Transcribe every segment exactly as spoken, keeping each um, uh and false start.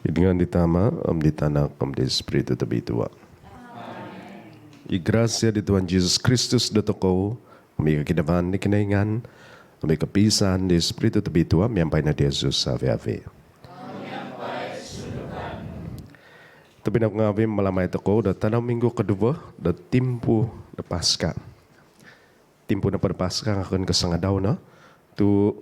Id ngaan di Tama, om di Tanak, om di Spiritu Tobitua. I grasia di Tuhan Jesus Kristus dotokou, om i koginavaan di Kinoingan, om i kopiisaan di Spiritu Tobitua, miampai no diozu avi-avi. Tobpinai ngaavi, mamalamai tokou do tadau minggu koduvo do timpu do Paska. Timpu nopo do Paska nga okon ko sangadau no, tu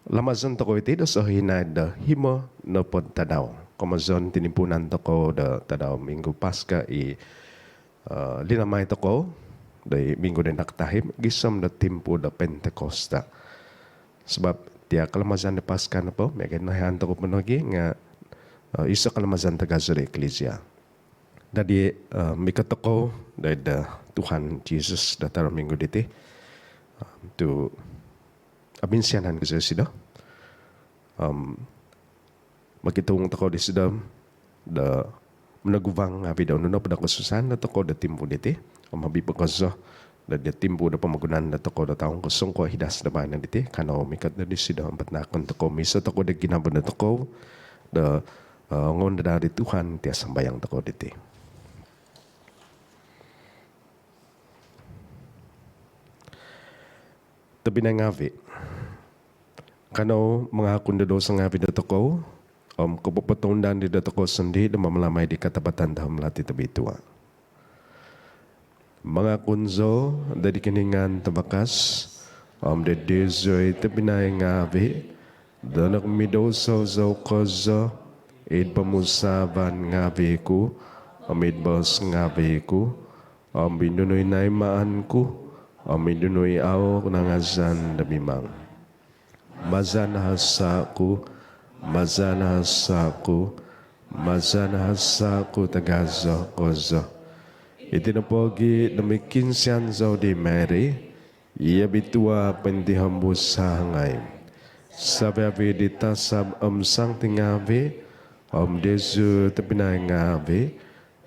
lamazon tokou iti do sohinaid do himo nopod tadau. Komozon tinimpuunan tokou do tadau minggu Paska i, eh, linamai tokou do i minggu do nakatahib gisom do timpu do Pentakosta. Sabab tia kalamazan do Paska nopo, miaga noihaan tokou po nogi nga, eh, iso kalamazan tagazo do eklisia. Dadi, eh, mikot tokou doid, eh, Tuhan Jesus do tadau minggu diti, eh, tu obinsianan kozo disido. Om mokitohung tokou disido do monoguvang ngaavi do nunu nopo do kosusaan dotokou do timpu diti. Om hobi po kozo do, do timpu do pomogunan dotokou do toun kosongkuo hidas do baino diti, kanou mikot do disido om patahakon tokou miiso tokou do ginavo dotokou do, eh, ongoundadaa di Tuhan tia sambayang tokou diti. Tobpinai ngaavi, kanou mangakun do douso ngaavi dotokou om kopopotounda di dotokou sondii do mamalamai di katapatan do Homilati Tobitua. Mangakun zou doid Kinoingan Tavakas om doid diozu tobpinai ngaavi do nokomidouso zou kozo id pomusaavan ngaavi ku, om id boos ngaavi ku, om id nunu i naimaan ku, om id nunu i au ku nangazan do mimang. Maza nahasa ku, maza nahasa ku, maza nahasa ku tagazo kozo. Iti nopogi do mokiinsian zou di Mary i obitua pointihombus sangai, savi-avi di tasab om santi ngaavi, om diozu tobpinai ngaavi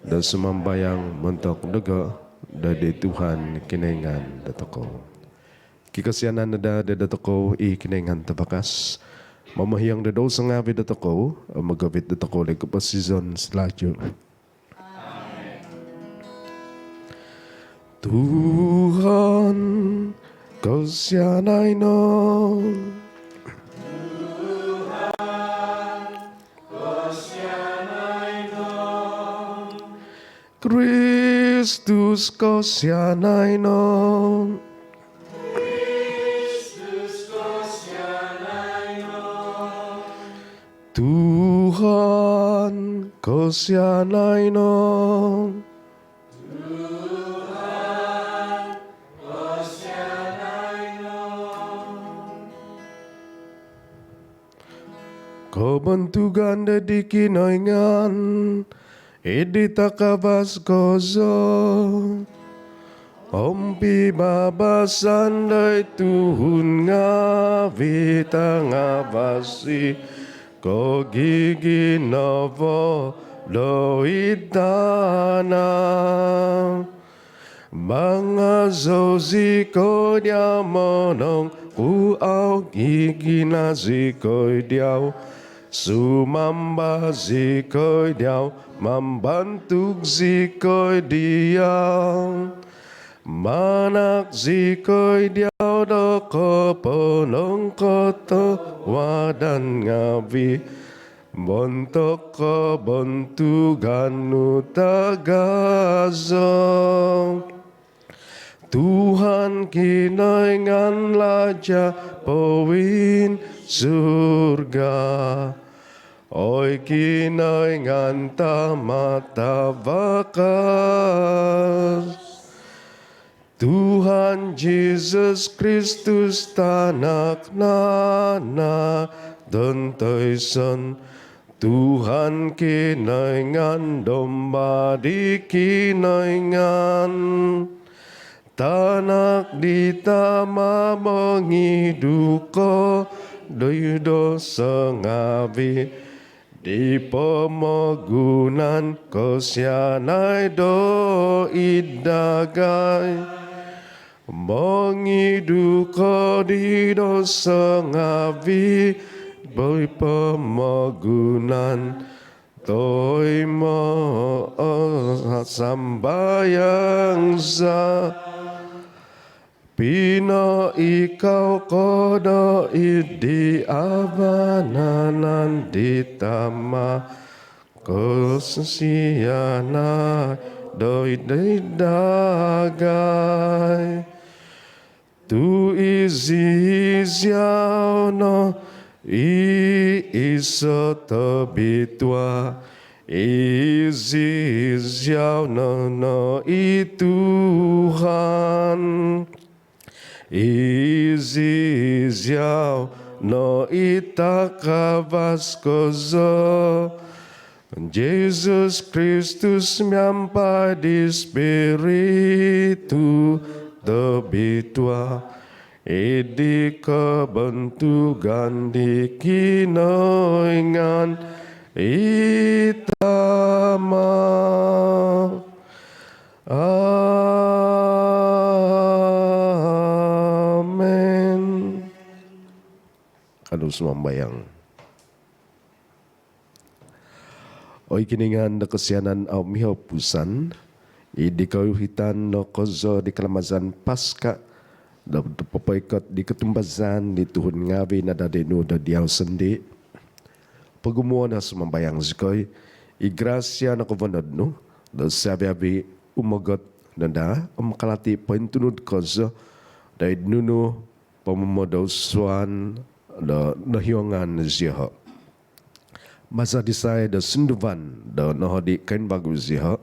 do sumambayang montok dogo doid Tuhan Kinoingan dotokou. Kikosianan no daa dotokou i Kinoingan Tavakas, momohiong do douso ngaavi dotokou om mogovit dotokou doid koposizon salajul. Tuhan, kosianai no. Kristus, kosianai no. Tuhan, kosianai no. Kobontugan doid Kinoingan id takavas kozo, om pibabasan doid tuhun ngaavi tangavasi ko ginavo doid tana. Mangazou zikoi diau, monongkuau zikoi diau, sumamba zikoi diau, mambantug zikoi diau. Manahak zikoi diau do koponongkotohuadan ngaavi montok kobontugan nu tagazo. Tuhan Kinoingan Raja poinsurga, oi Kinoingan Tama Tavakas. Tuhan Jesus Kristus, Tanak nanak tontoison, Tuhan Kinoingan, Domba di Kinoingan, Tanak di Tama, mongidu ko di douso ngaavi di pomogunan, kosianai doid dagai. Mongidu ko di douso ngaavi di pomogunan, Toimo o sambayang za, pinoikau ko doid di vanan di Tama, kosianan doid dagai. Tu iziau no i iso tobitua, iziau no no i Tuhan, iziau no i takavas kozo, Jesus Kristus miampai di Spiritu Tobitua, id di kobontugan di Kinoingan i Tama. Amen. Kanou sumambayang. Oi Kinoingan do kosianan au mihopusan, id di kouhitan no kozo di kalamazan Paska do popoikot di kotumbazaan di tuhun ngaavi nadadi nu do diau sondii, pogumuo no sumambayang zikoi i grasia nokovonod nu do savi-avi umogot no daa om kalati pointunud kozo doid nunu pomomodousoan do nohiongan zioho. Maza disai do sunduvan do nohodi koimbagu zioho,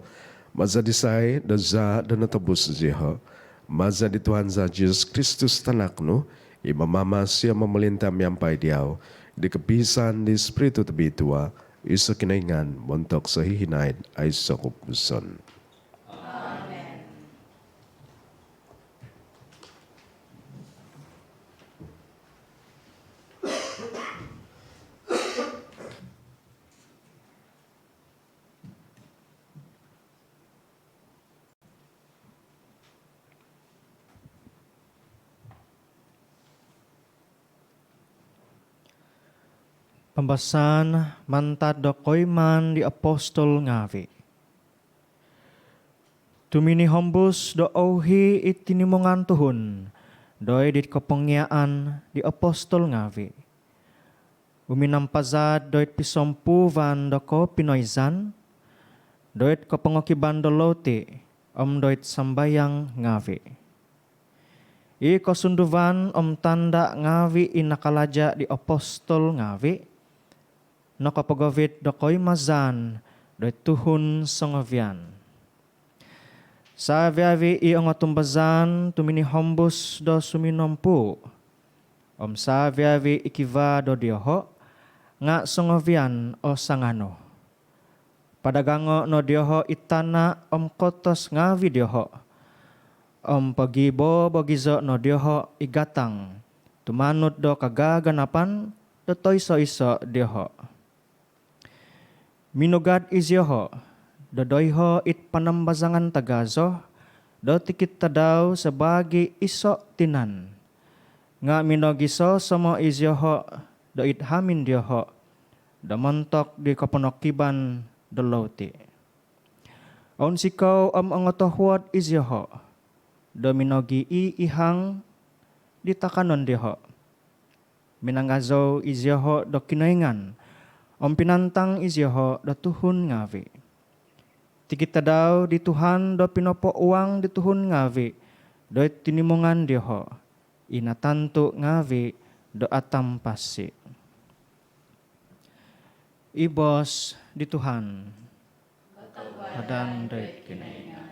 maza disai do zaa do notobus zioho, maza di Tuhan za Jesus Kristus Tanak nu, i mamamasi om momolinta miampai diau, di kopiisaan di Spiritu Tobitua, iso Kinoingan montok sohihinaid aiso kopupuson. Pambasaan mantad do Koimaan di Apostol ngaavi. Tuminihombus do ouhi i tinimungan tuhun doid di kopongiaan di apostol ngaavi, uminampazad doid pisompuuvan do kopinoizan, doid kopongokiban do louti, om doid sambayang ngaavi. I kosunduvan om tanda ngaavi i nakalaja di apostol ngaavi nokopogovit do koimazaan doid tuhun songovian. Savi-avi i ongotumbazaan tuminihombus do suminompuu, om savi-avi i kivaa do dioho nga songovian o sanganu. Padagango no dioho i tana om kotos ngaavi dioho, om pogibobogizo no dioho i gatang tumanud do kagaganapan do toiso-iso dioho. Minugad izioho do doiho id panambazangan tagazo do tikid tadau sabaagi iso tinan, nga minogisosomo izioho doid hamin dioho do montok di koponokiban do louti. Ounsikou om ongotohuod izioho do minogiihihang di takanon dioho. Minangazou izioho do Kinoingan om pinantang izioho do tuhun ngaavi. Tikid tadau di Tuhan do pinopouang di tuhun ngaavi doid tinimungan dioho i natantu ngaavi do atampasi. I boos di Tuhan. Kotohuadan doid Kinoingan.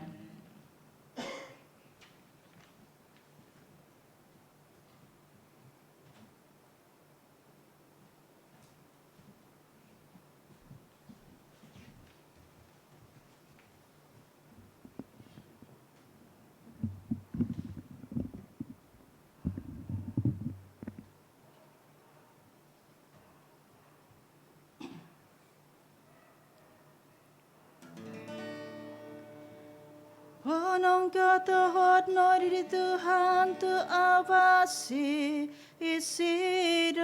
Ponongkotohuod no di Tuhan tu avasi isido.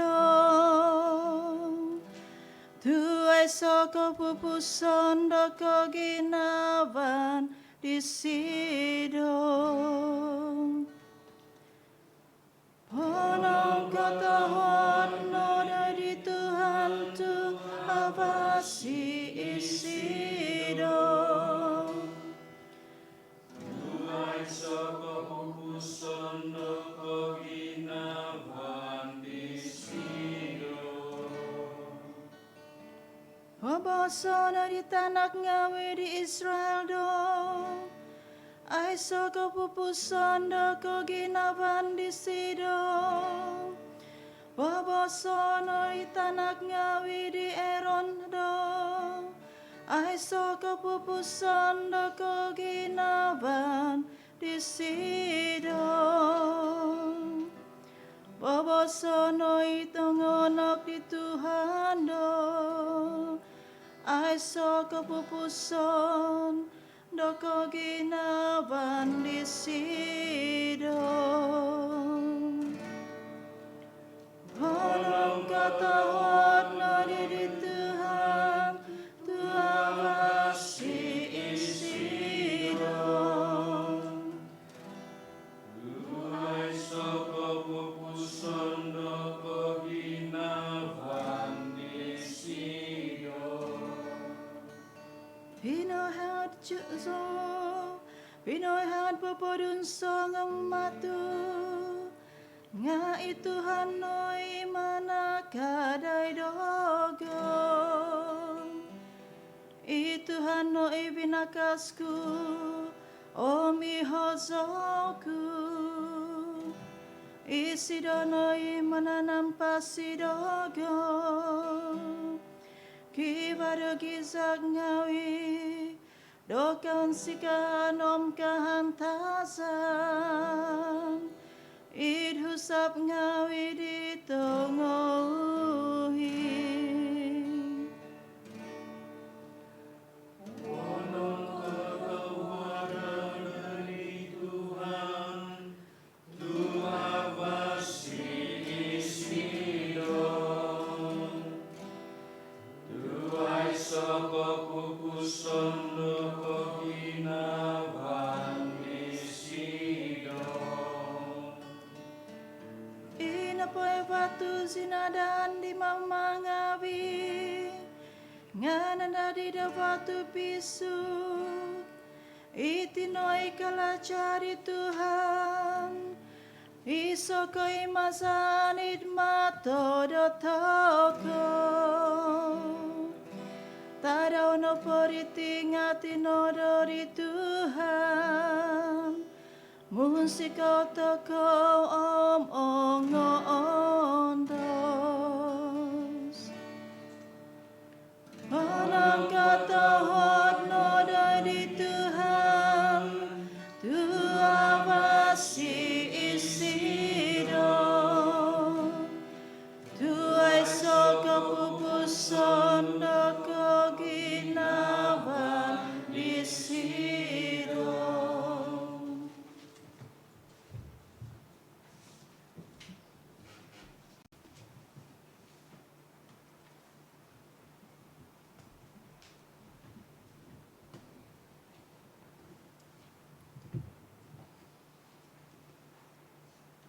tu aiso kopupuson do koginavaan disido. Ponongkotohuod no di Tuhan tu avasi isido. Tu aiso kopupuson do koginavaan disido. Pobosono di tanak ngawi di Israel do aiso kopupuson do koginavaan disido. Pobosono di tanak ngawi di Aaron do aiso kopupuson do koginavaan disido. Pobosono i tongonok di Tuhan do aiso kopupuson do koginavaan disido. Ponongkotohuod no di Tuhan tu avasi isido. Tu aiso kopupuson do koginavaan disido. Pinohad zou, pinohad popodunsong om matu, nga i Tuhan no i manakadai dogo. I Tuhan no i binakas ku om i hozou ku. Isido no i mananampasi dogo. Kivaa do gizak ngawi do kaansikaan om kahantazan id husap ngawi di tongohi. Ponongkotohuadan di Tuhan tu avasi isido. Tu aiso kopupuson do koginavaan disido. I nopo i vatu sinadan di mama ngawi nga nadadi do vatu pisuk. Iti no i kalaja di Tuhan, iso koimazaan id mato dotokou. Tadau nopo diti nga tinodo di Tuhan, munsikou tokou om ongoondos. Ponongkotohuadan no di Tuhan tu avasi isido. Tu aiso kopupuson do koginavaan disido.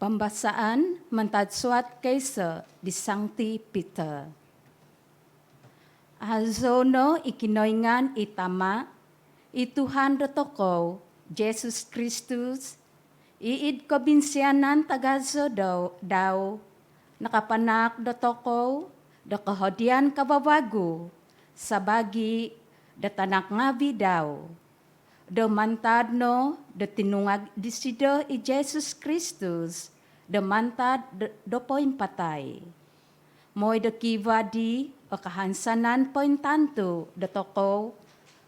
Pambasaan mantad suat koiso di Sangti Pitor. Azou no i Kinoingan i Tama, i Tuhan dotokou Jesus Kristus, i id kobinsianan tagazo dau, dau nakapanaak dotokou do kohodian kavavagu sabaagi do tanak ngavi dau, do mantad no do tinungag disido i Jesus Kristus do mantad do, do poimpatai. Moi do kivaa di o kahansanan pointantu dotokou,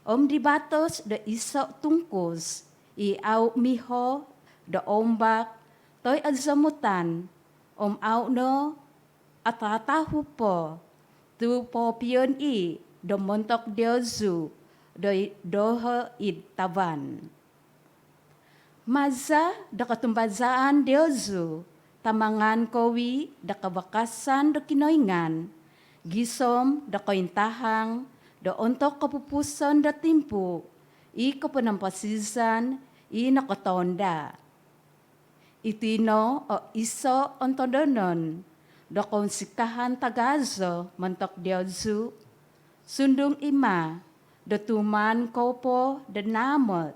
om di batos do iso tungkus i au miho do ombak toi ozomutan, om au no atatahu po, tu popion i do montok diozu do i doho id tavan. Maza do kotumbazaan diozu tamangan kou i do kavakasan do Kinoingan, gisom do kointahang do ontok kopupuson do timpu i koponomposizan i nokotoonda. Iti no o iso' ontodonon do kounsikahan tagazo montok diozu, sundung i' ma do tuuman kou po do naamot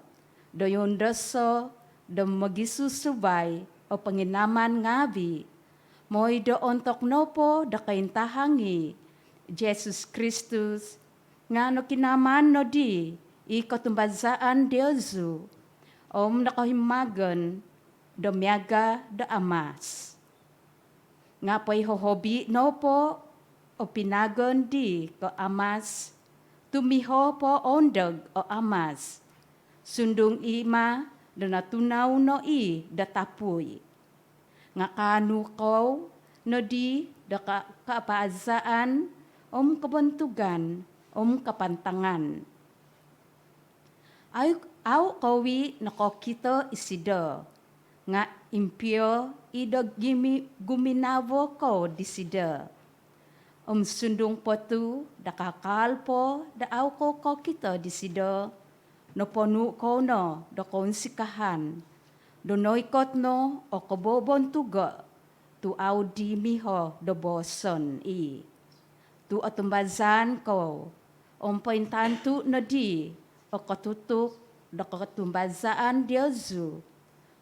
do iundoso' do mogisusuvai o ponginaman ngaavi', moi do ontok nopo do kointahang i' Jesus Kristus, nga' nokinaman nodi i kotumbazaan diozu om nokohimagon do miaga' do amas. Nga' poihohobi' nopo o pinagon di ko' amas, tumiho po oondog o amas, sundung i' ma do notunau no i' do tapui. Nga' kaanu kou nodi do ka- kapaazaan om kobontugan om kapantangan. Au, au kou i' nokokito isido, nga' impio i' do gimi- guminavo kou disido. Om sundung po tu' do kakaal po do au kou kokito disido, noponu' kou no do kounsikahan do noikot no o kobobontugo' tu' au di miho do booson i'. Tu' otumbazaan kou om pointantu' nodi o kotutuk do kotumbazaan diozu,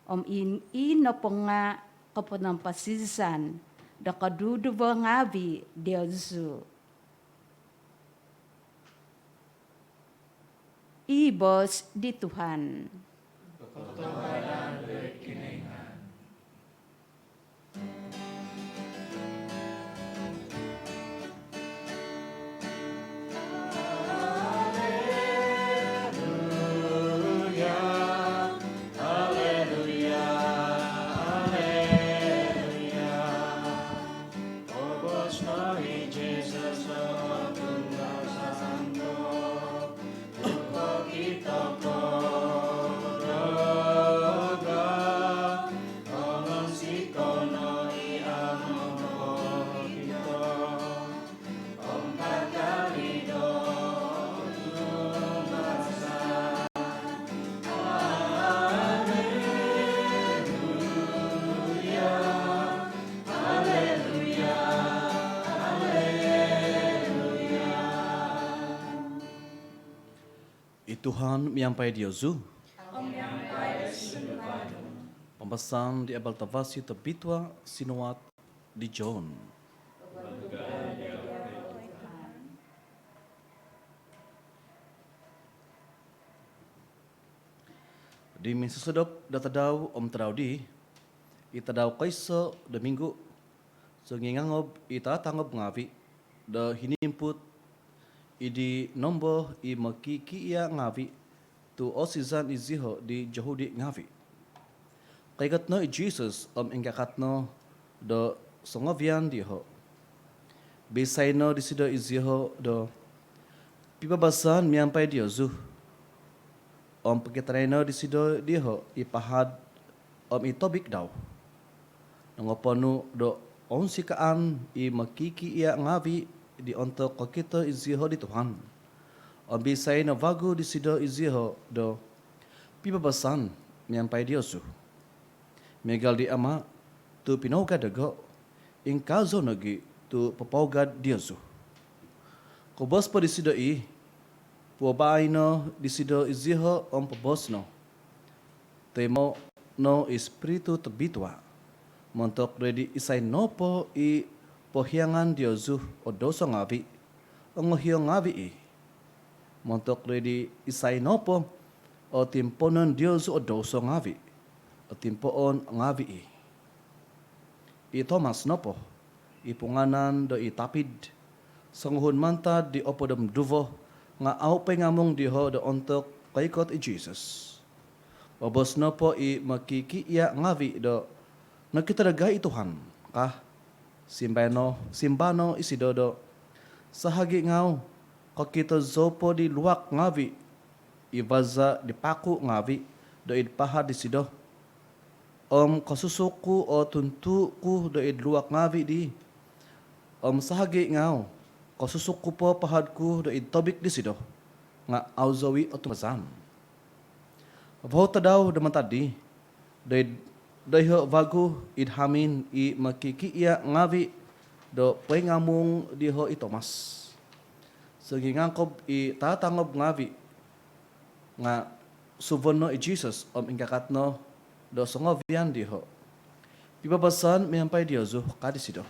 om in- i' nopo nga' koponomposizan do koduduvo ngaavi' diozu. I boos di Tuhan. I Tuhan miampai diozu. Pambasaan di Abal Tavasi Tobitua sinuat di John. Di minsosodop do tadau om tadau dii, i tadau koiso do minggu, songingangob i tatangob ngaavi' do hinimput id di nombo i mokikiia' ngaavi' tu' osizan iziho' di Yohudi ngaavi'. Koikot no i Jisus om ingkakat no do songovian dioho'. Bisai no disido iziho' do, "Pibabasan miampai diozu." Om pokitanai no disido dioho' i pahad om i tobik dau. Nongoponu' do ounsikaan i mokikiia' ngaavi' di ontok kokito iziho' di Tuhan. Om bisai no vagu disido iziho' do, "Pibabasan miampai diozu." Miagal di Ama' tu' pinougad dogo', ingkaa zou nogi' tu' popougad diozu. Kobos po disido i', puabaai no disido iziho' om pobos no, "Toimo' no i Spiritu Tobitua. Montok do id di isai nopo i pohiangan diozu o douso ngaavi', ongohio ngaavi' i'. Montok do id di isai nopo o timponon diozu o douso ngaavi', o timpoon ngaavi' i'." I Tomas nopo, i punganan do i Tapid, songuhun mantad di opod om duvo, nga' au' poingamung dioho' do ontok koikot i Jisus. Bobos nopo i mokikiia' ngaavi' do "Nokito dagai i Tuhan," ka. Simba no, simba no isido do, "Sahagi' ngau, kokito zou po di luak ngaavi' i vaza' di paku' ngaavi' do id pahad disido. Om kosusuk ku o tuntuu' ku do id luak ngaavi' dii. Om sahagi' ngau, kosusuk ku po pahad ku do id tobik disido, nga au zou i otumbazaan. Vohou tadau do mantad dii, doid doiho vagu id hamin i mokikiia ngaavi do poingamung dioho i Tomas. Songingangkob i tatangob ngaavi, nga suvon no i Jisus om ingkakat no do songovian dioho. Pibabasan miampai diozu, ka disido.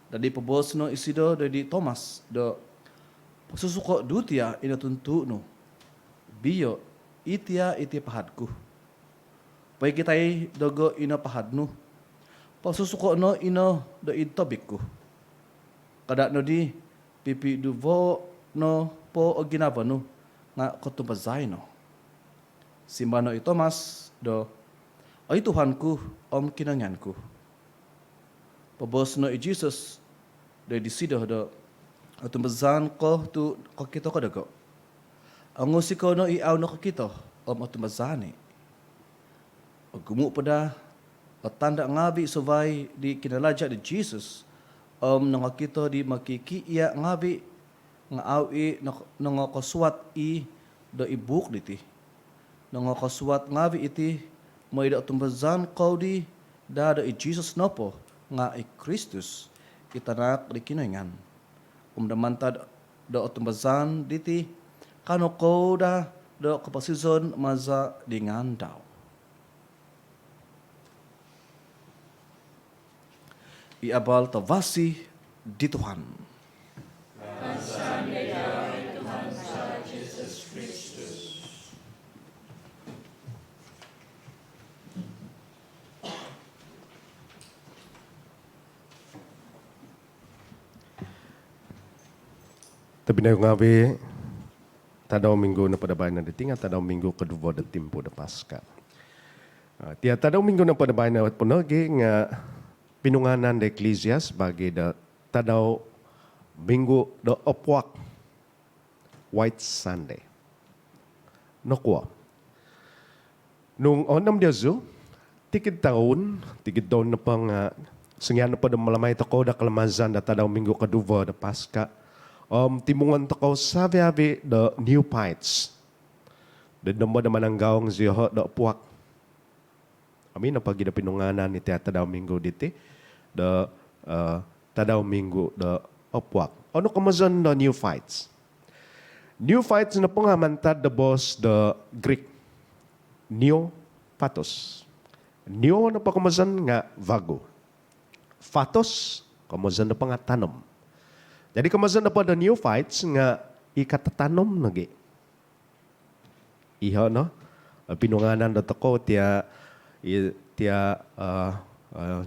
Dadi poboos no isido doid di Tomas do, posusuko dutia ino tuntuu nu. Bio, itia iti pahad ku. Poikitai dogo ino pahad nu. Posusuko no ino doid tobik ku. Kada nodi pipiduvo no po o ginavo nu, nga kotumbazai no. Simba no i Tomas do, oi Tuhan ku om Kinoingan ku. Poboos no i Jisus doid disido do, otumbazaan ko tu kokito ko dogo. Ongounsikou no i au nokokito om otumbazaan i. Ogumu po daa o tanda ngaavi suvai di kinalaja di Jisus om nongokito di mokikiia ngaavi, nga au i nongokosuat i do id buuk diti. Nongokosuat ngaavi iti moi do otumbazaan kou di daa do i Jisus nopo nga i Kristus, i Tanak di Kinoingan. Om do mantad do otumbazaan diti, kaanu kou daa do koposizon maza di ngaan dau. I abal tavasi di Tuhan. Tobpinai ngaavi, tadau minggu nopo do baino diti nga tadau minggu koduvo do timpu do Paska. Tia tadau minggu nopo do baino po nogi nga pinungaanan do Eklisia sabaagi do tadau minggu do opuak, White Sunday. Nokuo? Nung onom diozu, tikid toun, tikid toun nopo nga songian nopo do mamalamai tokou do kalamazan do tadau minggu koduvo do Paska om timungon tokou savi-avi do neophytes. Do nombo do mananggaung zioho do opuak. Om ino pogi do pinungaanan iti tadau minggu diti do tadau minggu do opuak. Onu komozon do neophytes? Neophytes nopo nga mantad do boos do Greek, neo phytos. Neo nopo komozon nga vagu. Phytos komozon nopo nga tanom. Jadi komozon nopo do neophytes nga i katatanom nogi. Iho no pinungaanan dotokou tia, tia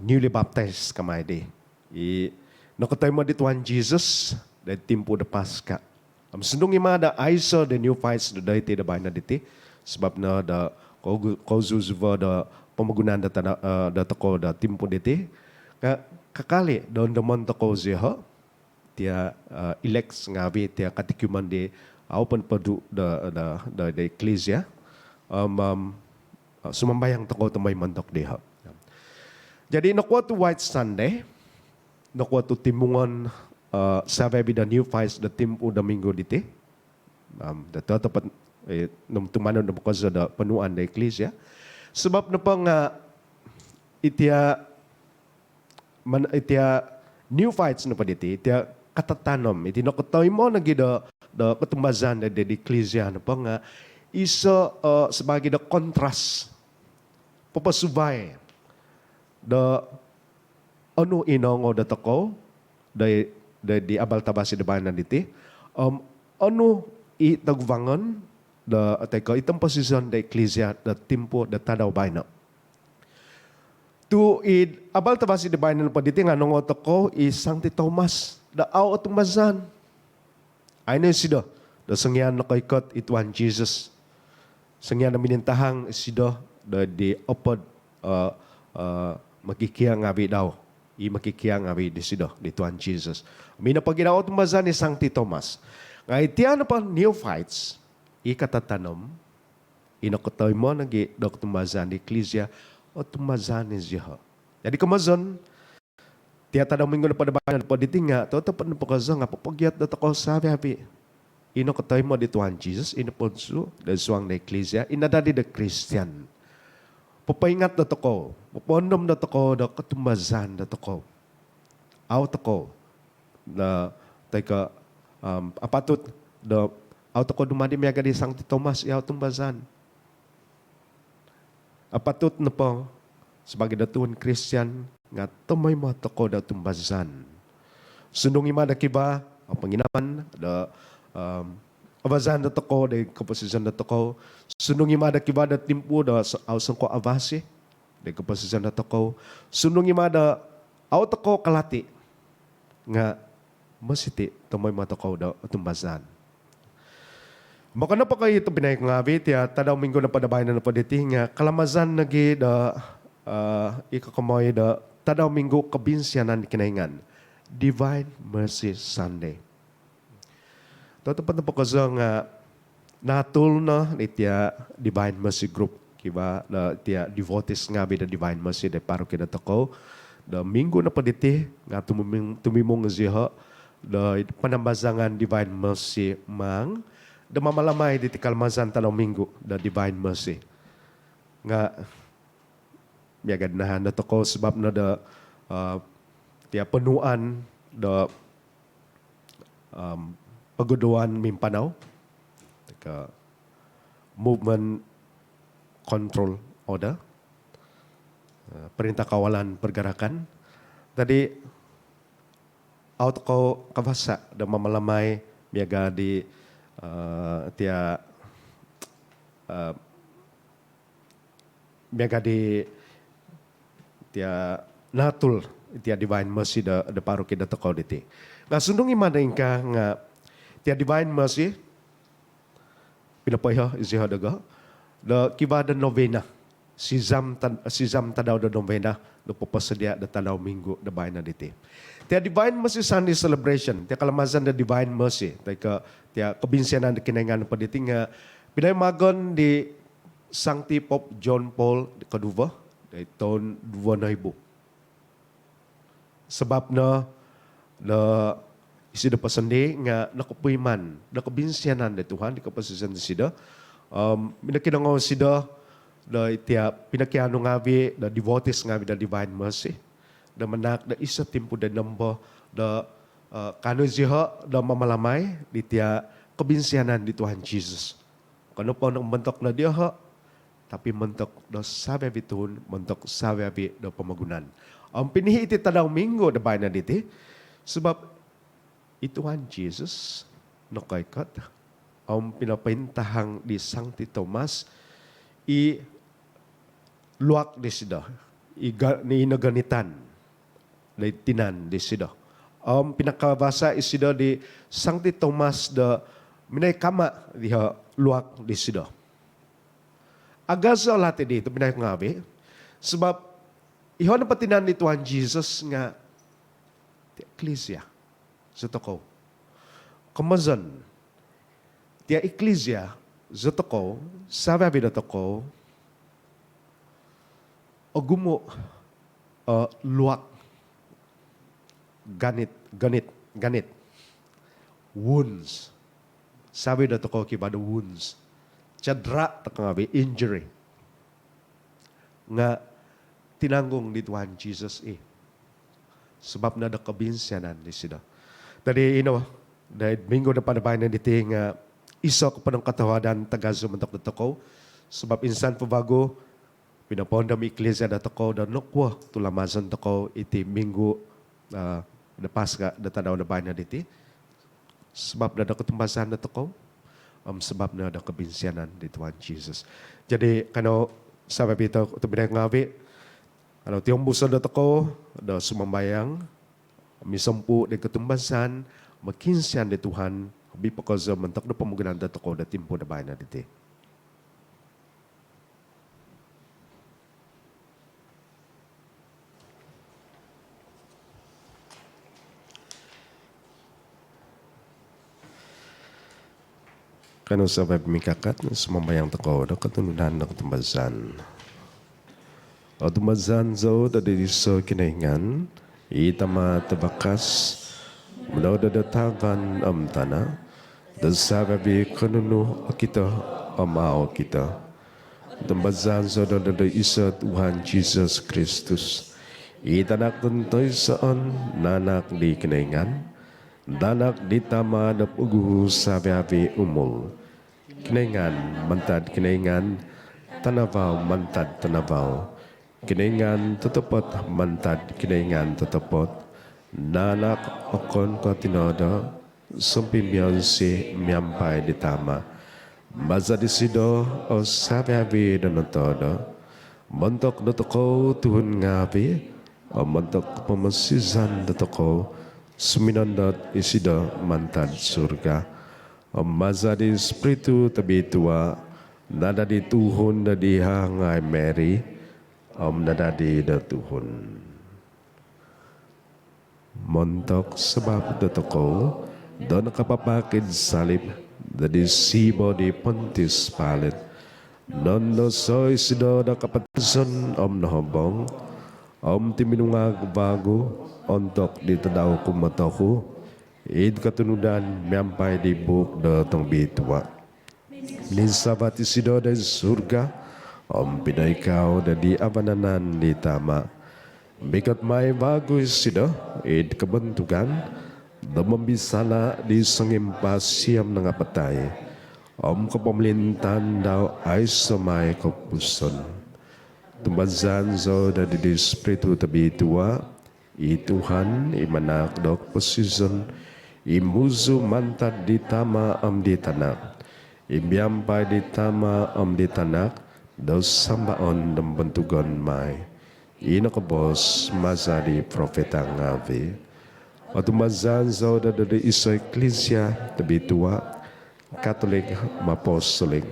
newly baptized kamai di, i nokotoimo di Tuhan Jesus doid timpu do Paska. Om sundung i ma do aiso do neophytes do doiti do baino diti, sabap no do kozuzuvo do pomogunan do tokou do timpu diti, nga kakal i do ondomon tokou zioho tia elect ngaavi, tia katikumen di au ponopod do, do, do eklisia. Om sumambayang tokou tomod montok dioho. Jadi nokuo tu White Sunday, nokuo tu timungon savi-avi do neophytes do timpu do minggu diti? Om do totopot nung tumanud nopo kozo do ponuan do eklisia. Sabap nopo nga itia itia neophytes nopo diti, itia katatanom, iti nokotoimo nogi do, do kotumbazaan do, do eklisia nopo nga iso sabaagi do kontras, poposuvai do onu i noongou dotokou do, do di abal tavasi do baino diti, om onu i toguvangon do, toi ko i tomposizon do eklisia do timpu do tadau baino. Tu id abal tavasi do baino nopo diti nga noongou tokou i Sangti Thomas do au otumbazaan. Au no isido do songian nokoikot i Tuhan Jesus. Songian do minintahang isido do di opod mokikia ngaavi dau, i mokikia ngaavi disido di Tuhan Jesus. Om ino pogi do au otumbazaan i Sangti Thomas. Nga itia nopo neophytes, i katatanom, i nokotoimo nogi do kotumbazaan di eklisia, otumbazaan i zioho. Jadi komozon Tia tadau minggu nopo do baino nopo diti nga, totopot nopo kozo nga popogiat dotokou savi-avi i nokotoimo di Tuhan Jesus, i nopodsu do suang do eklisia, i nadadi do Kristian. Popoingat dotokou, popoondom dotokou do kotumbazaan dotokou. Au tokou do, toi ko, um, apatut do, au tokou dumadi miaga di Sangti Thomas i au tumbazaan. Apatut nopo sabaagi do tuhun Kristian nga tomoimo tokou do tumbazaan. Sundung i ma do kivaa o ponginaman do, um, abazaan dotokou do koposizon dotokou. Sundung i ma do kivaa do timpu do so-, au songkuo avasi do koposizon dotokou. Sundung i ma do au tokou kalati nga mositi tomoimo tokou do otumbazaan. Moko nopo ko i tobpinai ngaavi, tia tadau minggu nopo do baino nopo diti nga kalamazan nogi do, eh, i kokomoi do tadau minggu kobinsianan di Kinoingan, Divine Mercy Sunday. Totopot nopo kozo nga naatul no di tia Divine Mercy Group, kivaa do tia devotees ngaavi do Divine Mercy do paroki dotokou. Do minggu nopo diti nga tumimung, tumimung zioho do panambazangan Divine Mercy Maang do mamalamai diti kalamazan tadau minggu do Divine Mercy. Nga miaga di nahan dotokou sabab no do, eh, tia ponuan do, um, pogoduan mimpanau, toi ko Movement Control Order, eh, Perintah Kawalan Pergerakan. Jadi, au tokou kavasa do mamalamai miaga di, eh, tia, eh, miaga di tia naatul tia Divine Mercy do, do paroki dotokou diti. Nga sundung i ma do ingkaa nga tia Divine Mercy pinopoiho zioho dogo do kivaa do novena. Sizam tad-, sizam tadau do novena do poposodia do tadau minggu do baino diti. Tia Divine Mercy Sunday Celebration, tia kalamazan do Divine Mercy, toi ko tia kobinsianan do Kinoingan nopo diti nga pinoimagon di Sangti Pope John Paul Koduvo di toun duvo noibu. Sabab no do isido po sondii nga nokopuiman do kobinsianan di Tuhan di koposizon disido. Om minokinongou isido do tia pinokianu ngaavi do devotees ngaavi do Divine Mercy do manahak do iso timpu do nombo do, eh, kaanu zioho do mamalamai di tia kobinsianan di Tuhan Jesus. Okon nopo montok no dioho, tapi montok do savi-avi tuhun, montok savi-avi do pomogunan. Om pinihi iti tadau minggu do baino diti, sabab i Tuhan Jesus nokoikot om pinopointahang di Sangti Thomas i luak disido, i ga-, i nogonitan di tinan disido. Om pinakabasa isido di Sangti Thomas do minoi kama diho luak disido. Agazo lati di tobpinai ngaavi, sabab iho nopo tinan di Tuhan Jesus nga tia eklisia zotokou. Komozon, tia eklisia zotokou, savi-avi dotokou, ogumu, eh, luak, ganit, ganit, ganit, wounds. Savi dotokou kivaa do wounds. Cedera tokou ngaavi, injury. Nga tinanggung di Tuhan Jesus i. Sabab no do kobinsianan disido. Jadi ino, doid minggu do pada baino diti nga iso ko ponongkotohuadan tagazo montok dotokou. Sabab insan po vagu pinopoondom eklisia dotokou do nokuo tulamazon tokou iti minggu, ah, do Paska do tadau do baino diti. Sabab no do kotumbazaan dotokou, om sabab no do kobinsianan di Tuhan Jesus. Jadi, kanou savi-avi tobpinai ngaavi, kanou tiombuso dotokou do sumambayang, misompu di kotumbazaan, mokiinsian di Tuhan, hobi po kozo montok do pomogunan dotokou do timpu do baino diti. Kanou savi-avi mingkakat, sumambayang tokou do kotunudan do kotumbazaan. Otumbazaan zou do didiso Kinoingan, I Tama' tavakas, minonoodo do tavan om tana', do savi-avi' ko' nunu okito om au' okito. Tumbazan zou do iso' Tuhan Jisus Kristus, i Tanak tontoisoon, nanak di Kinoingan, nanak di Tama' do poguhu savi-avi' umul. Kinoingan mantad Kinoingan, tanavau mantad tanavau, Kinoingan totopot mantad Kinoingan totopot, nanak okon ko' tinoodo, sompimionsi miampai di Tama'. Maza' disido o savi-avi' do notoodo. Montok dotokou tuhun ngaavi' om montok pomosizan dotokou, suminondot isido mantad surga. Om maza' di Ispiritu Tobitua, nadadi tuhun do di hahangai Mary, om nadadi do tuhun. Montok sabap dotokou do nakapapak id salib do id siibo di Pontius Pilate, nondoso isido do kapatazon om nohobong, om tuminungag vagu ontok di tadau kumotohu, id kotunudan miampai di buuk do tongobitua. Mininsavat isido do id surga, om pinoikau do id vanan di Tama'. Mikot mai vagu isido id kobontugan do mombisala' di songimpasi om nangapatai, om kopomolintaan dau aiso' mai kopupuson. Tumbazan zou do id Ispiritu Tobitua, i Tuhan, i manahak do koposizon, i muzu mantad di Tama' om di Tanak, i miampai di Tama' om di Tanak do sambaon om bontugon mai, i nokoboos maza' di profeta ngaavi'. Otumbazan zou do id iso' iklisia tobitua, Katolik om apostolik.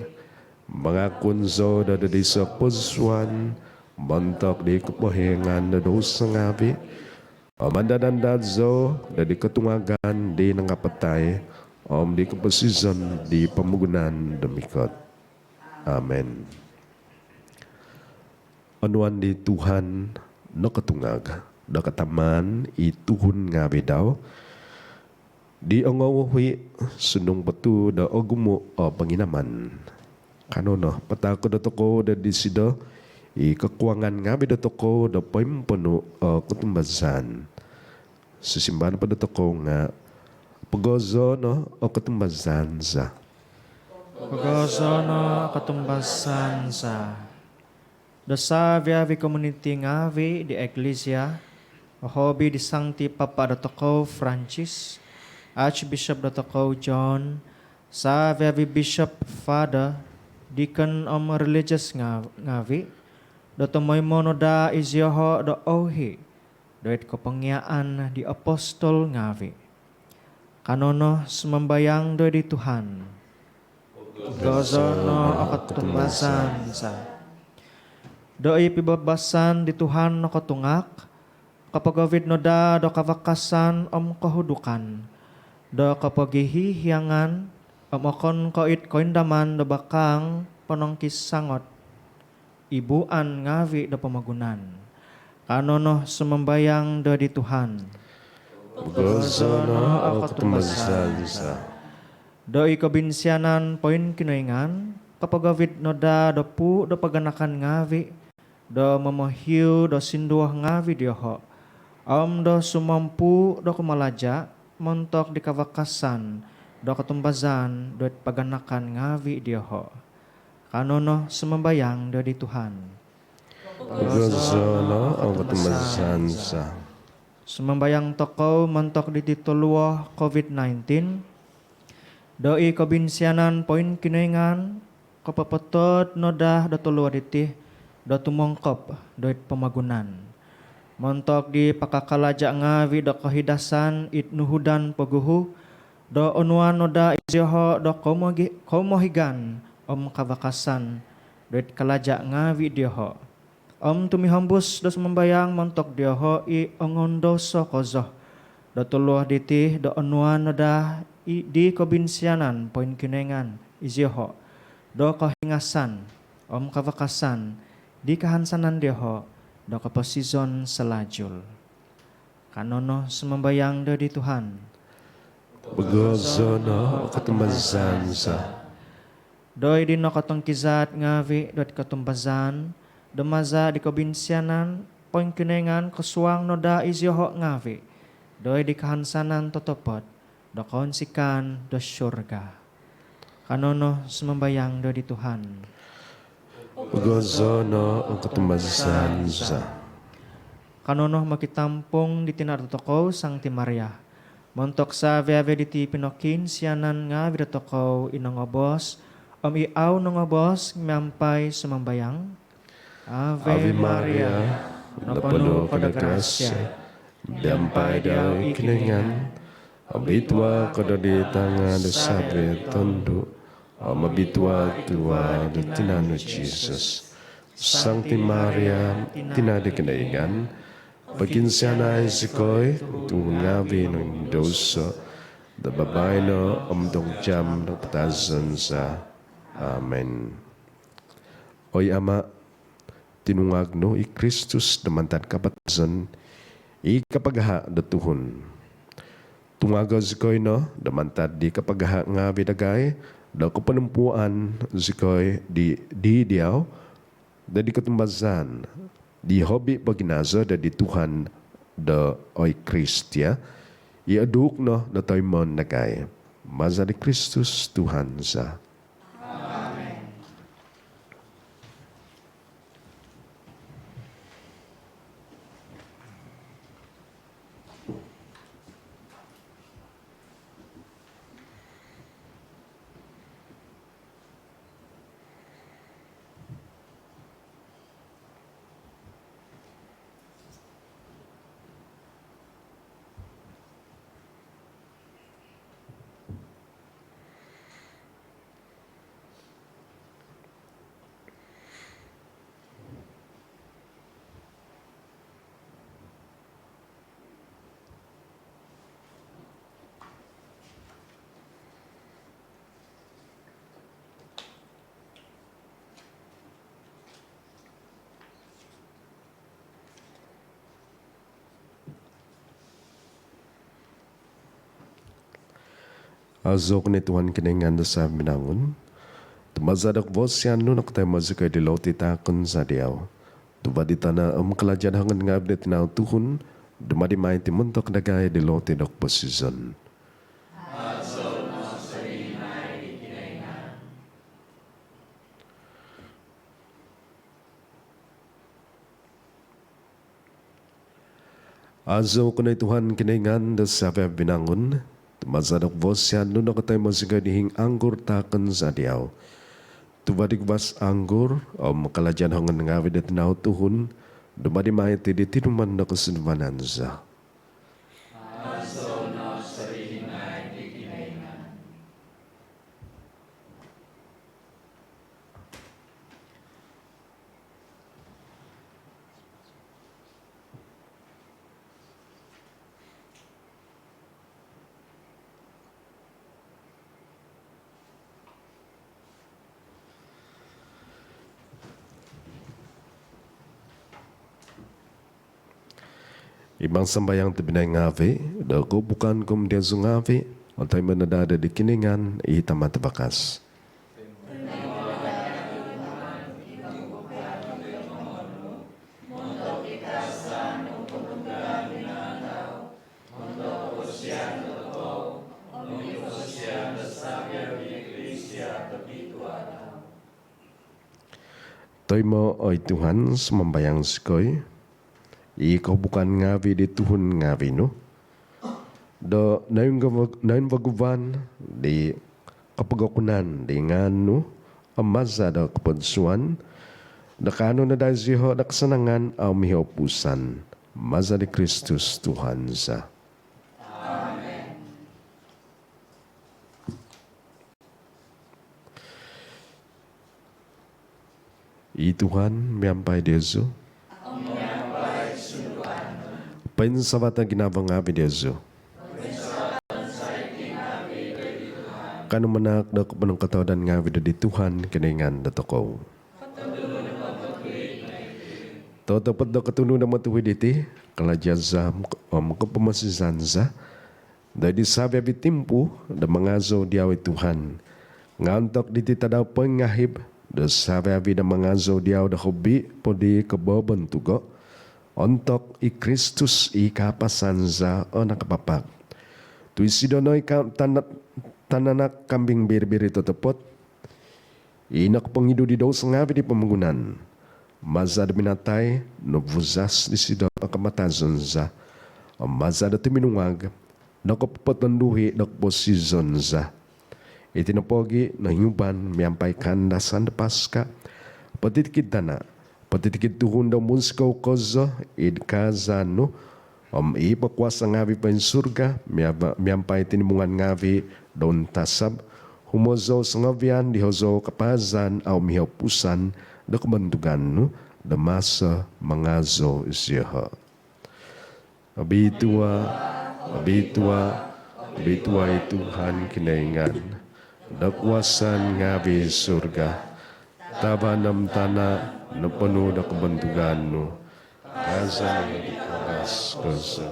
Mangakun zou do id iso' koposuan montok di kopohiangan do douso ngaavi'. Om andad-andad zou do id kotungagan di nangapatai om di koposizon di pomogunan do mikot. Amin. Onuan di Tuhan nokotungag do katamaan i tuhun ngaavi' dau di ongouhi' sundung po tuu do ogumu' o ponginaman. Kanou no pataako' dotokou do disido i kokuangan ngaavi' dotokou do poimponu' o kotumbazan. Sisimbar nopo dotokou nga', pogozoo' no o kotumbazan za. Pogozoo' no o kotumbazan za. Do savi-avi' komuniti ngaavi' di iklisia, hobi di Sangti Papa dotokou Francis, Archbishop dotokou John, savi-avi' bishop, father, deacon om religious nga-, ngaavi', do tomoimo no daa iziooho' do ouhi' do id kopongiaan di apostol ngaavi'. Kanou no sumambayang do id di Tuhan. Pogozoo' no o kotumbazan za. Do i pibabasan di Tuhan nokotungag kopogovit no daa do kavakasan om kohudukan, do kopogihihiangan om okon ko' id koindaman do bakaang ponongkisangot i buuan ngaavi' do pomogunan. Kanou no sumambayang do id di Tuhan. Pogozoo' no o kotumbazan za. Do i kobinsianan poingkinoingan kopogovit no daa do puu' do paganakan ngaavi' do momohiu do sinduvo ngaavi' dioho' om do sumompuu' do kumalaja' montok di kavakasan do kotumbazan do id paganakan ngaavi' dioho'. Kanou no sumambayang do id di Tuhan. Pogozoo' no o kotumbazan za. Sumambayang tokou montok diti toluo' covid nineteen. Do i kobinsianan poingkinoingan kopopotod no daa do toluo' diti do tumongkop do id pomogunan. Montok di pakakalaja' ngaavi' do kohidasan id nuhudan poguhu, do onuan no daa iziooho' do koumogi-, koumohigan om kavakasan do id kalaja' ngaavi' dioho'. Om tumihombus do sumambayang montok dioho' i ongondouso kozo do toluo' diti, do onuan no daa i di kobinsianan poingkinoingan iziooho' do kohingasan om kavakasan di kahansanan dioho' do koposizon salajul. Kanou no sumambayang doid di Tuhan. Pogozo' no o kotumbazaan za. Doid di nokotongkizad ngaavi' dot kotumbazaan, do maza' di kobinsianan poingkinoingan kosuang no daa iziioho' ngaavi' doid di kahansanan totopot do kounsikaan do surga. Kanou no sumambayang doid di Tuhan. Pogozo' no o kotumbazaan za. Kanou no mokitampung di tina' dotokou Sangti Maria, montok savi-avi diti pinokiinsianan ngaavi' dotokou i nongobos om i au nongobos miampai sumambayang. Ave Maria, noponu' ko do grasia, miampai diau i Kinoingan, obitua' ko doid tanga' do savi' tondu', om obitua' tua' do tinan nu Jisus. Sangti Maria, tina' do Kinoingan, pokiinsianai zikoi tuhun ngaavi' nongindouso', do babaino om ontok jaam do kapatazon za. Amin. Oi Ama', tinungag nu i Kristus do mantad kapatazon i kapagaha' do tuhun. Tungago' zikoi no do mantad di kapagaha' ngaavi' dagai do koponumpuan zikoi di, di diau, do di kotumbazaan di hobi po ginazo do di Tuhan do Oikristia, i oduuk no do toimoon dagai. Maza' di Kristus Tuhan za. Aazou ko no Tuhan Kinoingan do savi' vinangun. Tu maza' do kavasian nu nokotoimo zikoi di loti taakon za diau. Tuva' di tana' om kalaja' do hongon ngaavi' do tinau tuhun, dumadi mai iti montok dagai di loti do koposizon. Aazou ko no Tuhan Kinoingan do savi' vinangun, tu maza' do kavasian nu nokotoimo zikoi di hiing anggur taakon za diau. Tuva' di guvas anggur om kalaja' do hongon ngaavi' do tinau tuhun, dumadi mai iti di tinumon do kosunduvanan za. Imang sambayang tobpinai ngaavi', do kohubukan ku om diozu ngaavi' otoimo no daa di Kinoingan i Tama' Tavakas. Toimo', oi Tuhan, sumambayang zikoi, i kohubukan ngaavi' di tuhun ngaavi' nu do noinvaguvan di kopogokunan di ngaan nu om maza' do kopodsuan, do kaanu no daa iziioho' do kasanangan om ihoupusan. Maza' di Kristus Tuhan za. I Tuhan miampai diozu. Poinsavato' ginavo ngaavi' diozu. Kanou manaak do koponongkotohuadan ngaavi' doid Tuhan Kinoingan dotokou. Totopot do kotunud om otuhid iti, kalaja' za om kopomosizan za do id savi-avi' timpu do mangazou diau i Tuhan. Nga' ontok diti tadau poingahib do savi-avi' do mangazou diau do hobi' po di kobobontugo' ontok i Kristus i kahapasan za o nakapapak. Tu' isido no i ka-, tana-, tananak kambing biri-biri totopot i nokopongidu di douso ngaavi' di pomogunan. Maza' do minatai, novuzas disido o kapatazon za. Om maza' do tuminungag, nokopotonduhi do koposizon za. Iti nopogi' nohinguban miampai kaandasan do Paska, potitikid tana', potitikid tuhun do munsikou kozo id kaazaan nu, om i pokuasa' ngaavi' poin surga, miava-, miampai tinimungan ngaavi' do untasab, humozou songovian di hozou kapaazan au mihopusan do kobontugan nu, do maso mangazou zioho'. Obitua, obitua, obitua i Tuhan Kinoingan do kuasa' ngaavi'. Surga, tavan om tana' noponu' do kobontugan nu. Kaazaan i di kavas kozo.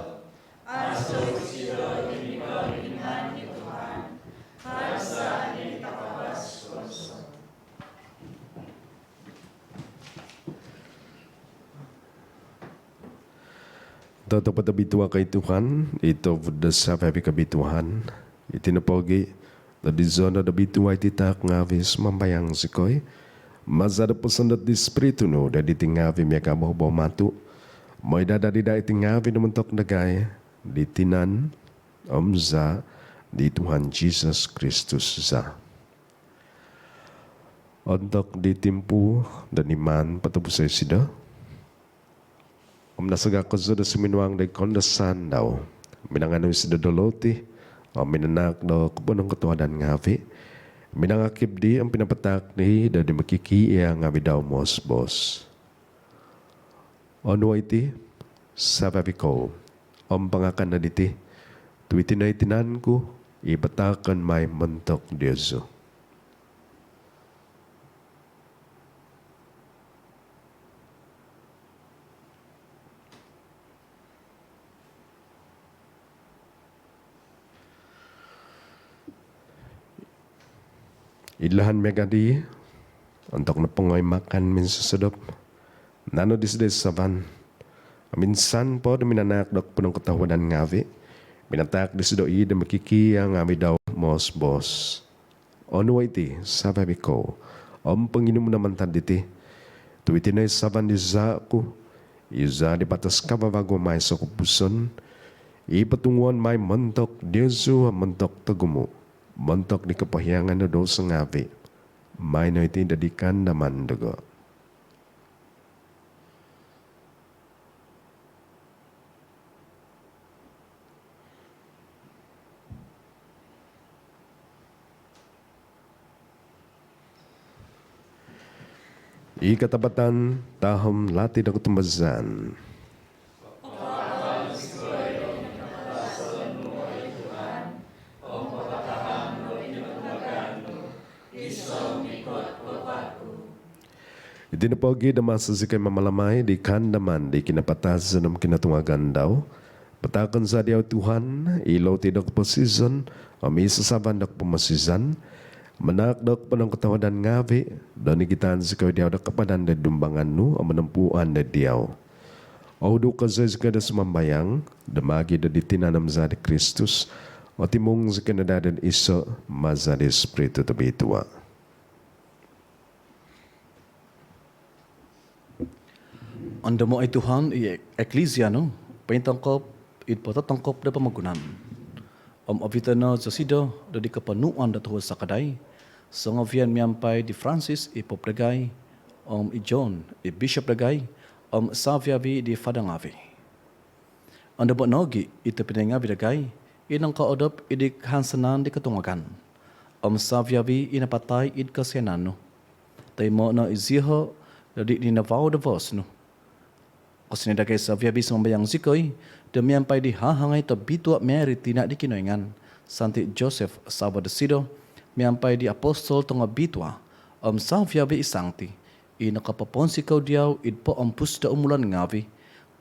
Totopot obitua ko' i Tuhan, i tovud do savi-avi' kobituaan. Iti nopogi' do dizo no do obitua iti taak ngaavi', sumambayang zikoi, maza' do posondot di Spiritu nu do diti ngaavi' miaga' bohobou matu', moi do adadi daa iti ngaavi' do montok dagai di tinan om zaa' di Tuhan Jisus Kristus za. Ontok di timpu do niman potobuso' isido om nasaga' kozo do suminuang do id kaandasan dau, minanganu isido do loti om minanaak do koponongkotohuadan ngaavi', minangakib di om pinapataak di do di mokikiia' ngaavi' dau moos-boos: Onuo' iti, savi-avi' kou, om pangakan no diti, tu' iti no i tinan ku i pataakon mai montok diozu. Id lahan miaga' di, ontok nopongo i makan minsosodop, nanu disido i sasavan om insan po do minanaak do koponongkotohuadan ngaavi', minataak disido i' do mokikiia' ngaavi' dau moos-boos: Onuo' iti, savi-avi' kou, om ponginum no mantad diti, tu' iti no i sasavan di zaa' ku, i zaa' di batos kavavagu om aiso' kopupuson, i potunguon mai montok diozu om montok togumu', montok di kopohiangan do douso ngaavi'. Maai no iti do di kaandaman dogo'. I katapatan tahom lati do kotumbazaan. Iti nopogi' do maso zikoi mamalamai di kaandaman di kinapatazon om kinotungagan dau, pataakon za diau i Tuhan i loti do koposizon om i sasavan do kopomosizan, manaak do koponongkotohuadan ngaavi' do nigitan zikoi diau do kapadan do dumbangan nu om monompuan do diau. Ohuduk kozo zikoi do sumambayang do maagi' do di tinan om zaa' di Kristus, otimung zikoi no daa do iso' maza' di Spiritu Tobitua. Ondomo' oi Tuhan i eklisia nu pointongkop id pototongkop do pomogunan om ovito' no zosido do di koponuan do tohuod sakadai songovian miampai di Francis i Pop dagai om i John i Bishop dagai om savi-avi' di fada ngaavi'. Ondomo' nogi' i tobpinai ngaavi' dagai i nongoodop id di kahansanan di kotungagan om savi-avi' i napatai id kosianan nu. Toimo' no iziho' do di ninavau do boos nu. Kosianai dagai savi-avi', sumambayang zikoi do miampai di hahangai tobitua' Mary tina' di Kinoingan, Santi Joseph savo dosido, miampai di apostol tongobitua om savi-avi' i santi, i nakapapansikou diau id poompus do umulan ngavi',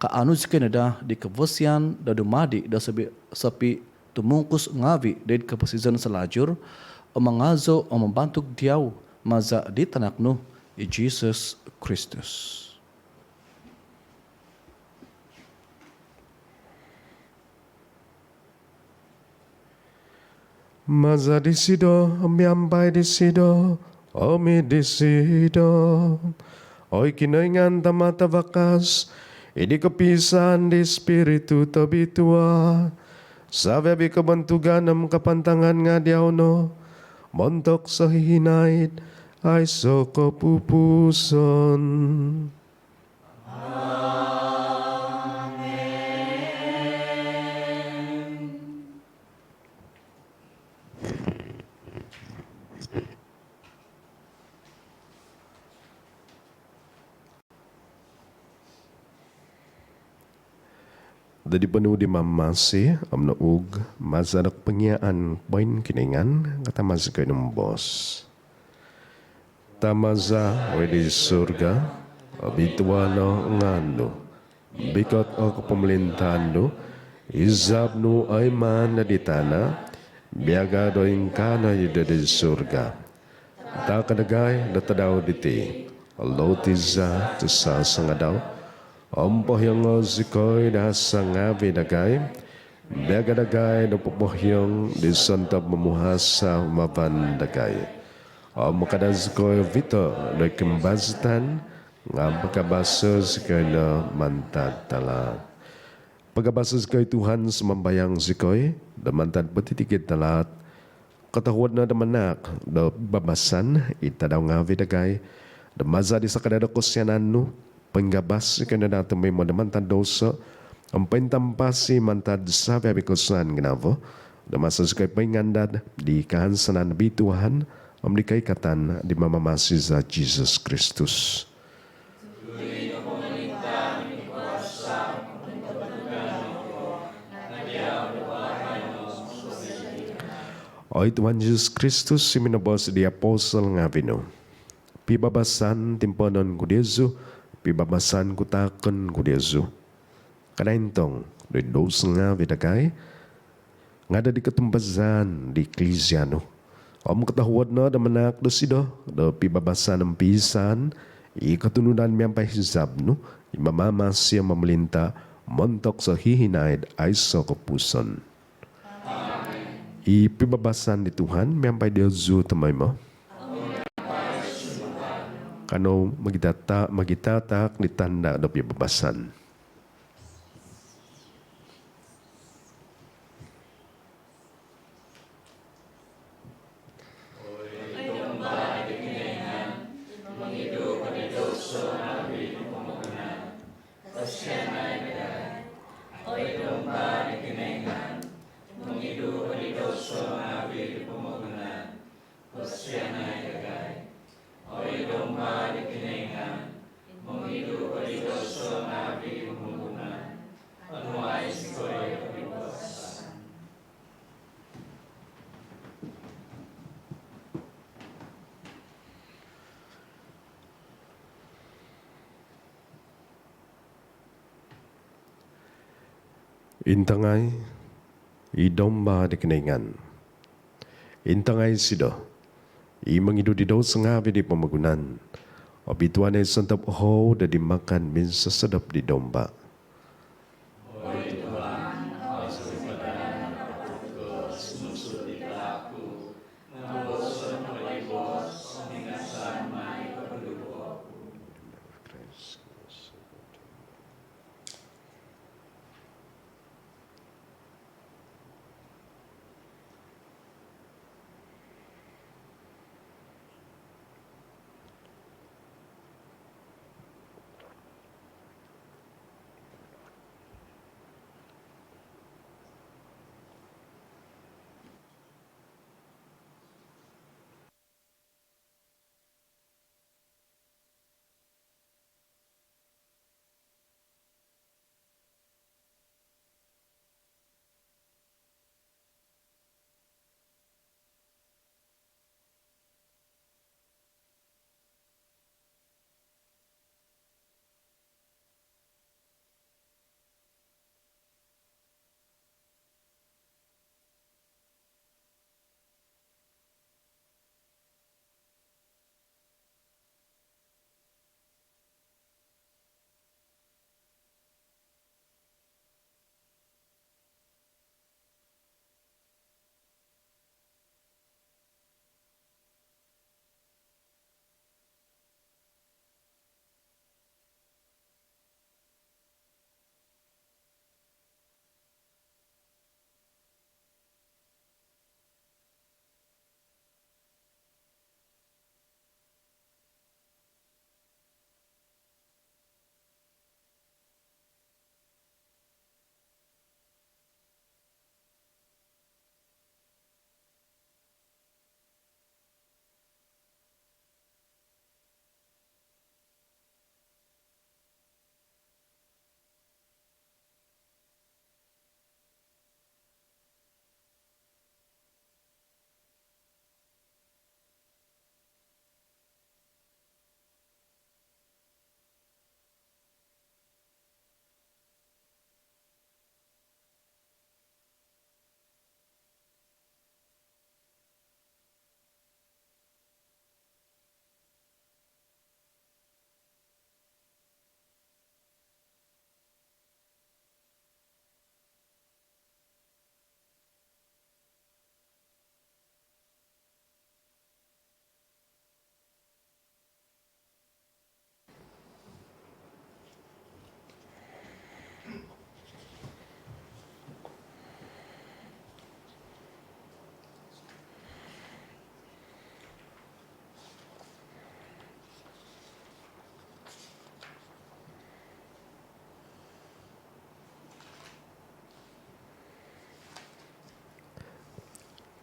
kaanu zikoi no daa di kavasian do dumadi do sopi, sopitumungkus ngavi' do id koposizon salajur, om mangazou om mambantug diau maza' di tanak nu i Jisus Kristus. Maza' disido, miampai disido, om id disido, oi Kinoingan Tama' Tavakas, id kopiisaan di Spiritu Tobitua, savi-avi' kobontugan om kapantangan nga' diau no, montok sohihinaid aiso' kopupusan. Dadi ponuu di Mamasi om noug maza' do kopongiaan poingkinoingan, katama zikoi moboos. Tama za, oi di surga, obitua no ngaan nu, bikot o kopomolintaan nu, izab nu oimaan di tana', miaga' do ingkaa no i' do di surga. Taak dagai do tadau diti o loti za do sasangadau, om pohiongo' zikoi do hasa' ngavi' dagai, miaga' dagai do popohiong di sontob momuhasa' humaban dagai. Om kada' zikoi ovito' do kimbazatan, nga' pagabaso' zikoi no mantad talaat. Pagabaso' zikoi Tuhan, sumambayang zikoi, do mantad potitikid talaat. Kotohuod no do manaak do pibabasan id tadau ngavi' dagai, do maza' di sakadai do kosianan nu, poingabas zikoi no daa tomoimo do mantad douso, om pointampasi mantad savi-avi' kosusaan ginavo, do maso zikoi poingandad di kahansanan bituahan, om di koikatan di Mamamasi za Jisus Kristus. Oi Tuhan Jisus Kristus, i minoboos di apostol ngavi' nu, pibabasan timpoonon ku diozu, pibabasan ku taakon ku diozu. Kada' intong do id douso ngavi' dagai, nga' do id kotumbazaan di Iklisia nu. Om kotohuod no do manaak dosido do pibabasan om piisaan i kotunudan miampai hizab nu, i mamamasi om momolinta' montok sohihinaid aiso' kopupusan. I pibabasan di Tuhan miampai diozu tomoimo. Kanou mogitata-, mogitataak di tanda' do pibabasan. Oi Domba di Kinoingan, mongidu' di douso ngaavi' di pomogunan, kosianai dagai. Oi Domba di Kinoingan, mongidu' di douso ngaavi' di pomogunan, kosianai dagai. Oi Domba di Kinoingan, mongidu' di douso ngaavi' di pomogunan, onuai zikoi do pibabasan. Intangai i Domba di Kinoingan. Intangai isido i mongidu' di douso ngaavi' di pomogunan. Obitua no i sontob ohou do id makan minsosodop di Domba.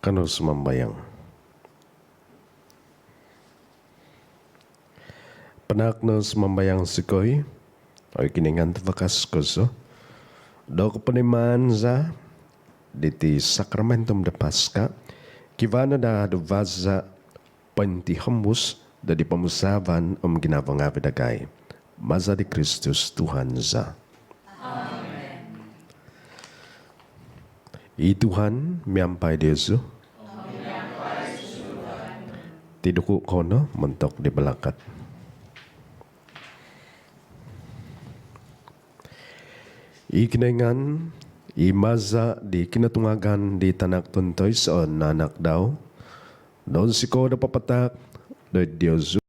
Kanou sumambayang. Panaak no sumambayang zikoi, oi Kinoingan Tavakas kozo, do kopoimaan za diti sakramentum do Paska, kivaa no daa do vaza pointihombus do di pomusaavan om ginavo ngaavi dagai. Maza di Kristus Tuhan za. Amen. I Tuhan miampai diozu. Tiduku kou no montok di balakat. I Kinoingan, i maza di kinotungagan di Tanak tuntoiso nanak dau, nounsikou do papataak doid diozu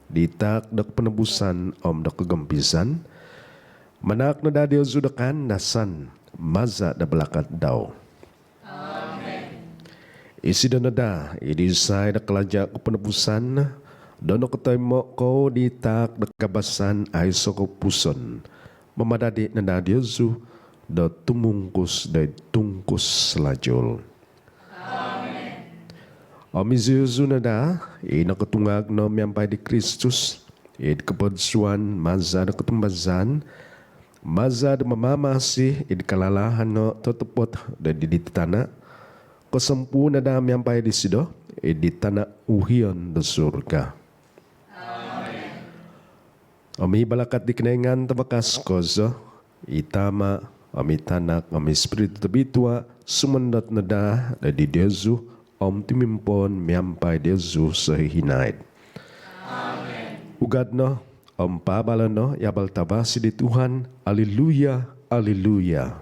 di taak do koponobusan om do kogompizan, manaak no daa diozu do kaandasan maza do balakat dau. Amen. Isido no daa i disai do kalaja koponobusan, do nokotoimo kou di taak do kabasan aiso kopupuson, mamadadi no daa diozu do tumungkus doid tungkus salajul. Amen. Om iziozu no daa i nokotungag no miampai di Kristus id kopodsuan maza do kotumbazaan, maza do mamamasi id kalalahan no totopot doid diti tana, kosompu no daa miampai disido id tana uhion do surga. Amen. Om i balakat di Kinoingan Tavakas kozo, i Tama, om i Tanak, om i Spiritu Tobitua, sumondot no daa doid diozu om tumimpoon miampai diozu sohihinaid. Amen. Ugad no om paabalo no i abal tavasi di Tuhan. Aleluya, aleluya.